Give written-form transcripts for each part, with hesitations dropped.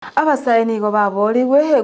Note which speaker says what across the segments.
Speaker 1: Abasae nigo baborigwe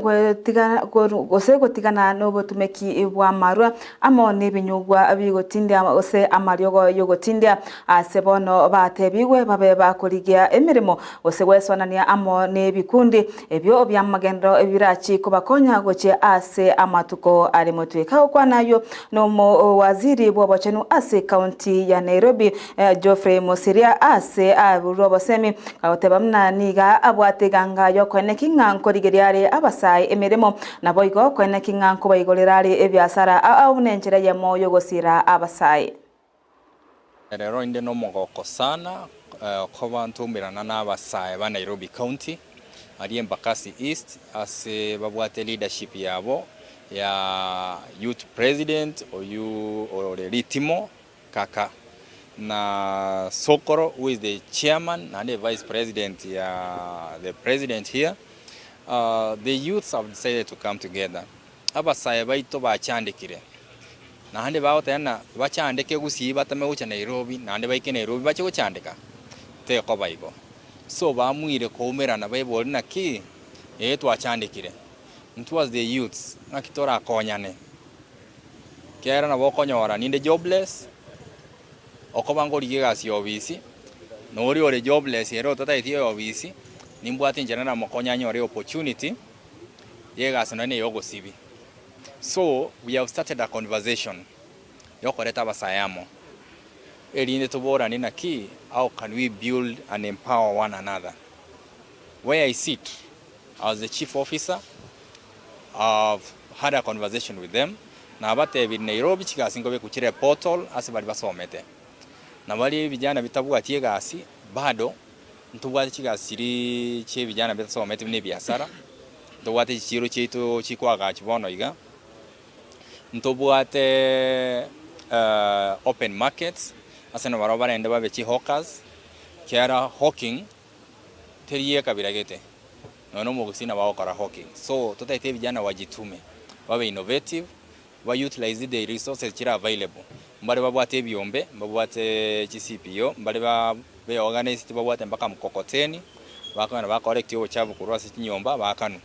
Speaker 1: gose gotigana nobotumeki bw'amarwa amo nebinyugwa bigotindia gose amariogo y'ogotindia ase bono batebigwe babe bakorigia emeremo gose gwesonania amo nebikundi ebio bi'amagenderero birachi kobakonya gochia ase amatuko are motwe. Kagokwana ayio nomowaziri bw'obochenu ase ekaunti ya Nairobi Geoffrey Mosiria ase aburwe obosemi agoteba buna niga abwate eganga y'okoeneki ng'a nkorigeria are abasae emeremo naboigo koeneki ng'a nkobaigorera are ebiasara ao buna enchera eyemo y'ogosira abasae.
Speaker 2: Rero inde nomogoko sana koba ntoumerana na abasae ba Nairobi County aria Embakasi East ase babwate leadership yabo ya youth president oyio ore Ritimo Kaka na Sokoro who is the chairman naende vice president ya the president here the youths have decided to come together abasae baito bachandekire naende bagoteba ng'a bachandeke gusii bateme gocha Nairobi naende baike Nairobi bache gochandeka tekoba igo. So baamuire koumerana baebori naki ee twachandekire intwe as the youths ng'aki torakonyane Ekiagera nabo okonyora ninde jobless, okoba nkorigia egasi ya ofisi, na oria ore jobless ere otatageti eofisi, nimbwate inche naramokonye anyore opportunity ya egasi nonya na eya ogosibi. So, we have started a conversation ya okoreta abasae amo, erinde toboranie naki how can we build and empower one another. Where I sit as the chief officer, I've had a conversation with them, nabatebirie Nairobi chigasi nkobekwa chire portal ase baria basomete, na baria ebijana bitabwati egasi bado ntobwate chigasi chiria chia ebijana bitasometi buna ebiasara, ntobwate chichiro chiaito chikoagachwa bono iga, ntobwate open markets ase nabarabwo barende babe chihawkers, ekiagera hawking teri ekabira gete. Nonya na omogusii nabo agokora hawking. So totaete vijana wajitume, babe innovative, ba utilize the resources chire available. Mbare babwate ebiombe, mbabwate chi CPO, mbare ba be organized babwate mpaka mkokoteni, bakogenda ba collect obochafu korwa ase chinyomba bakanwa.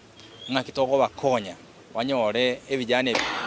Speaker 2: Ng'aki togobakonya banyore ebijana ebi.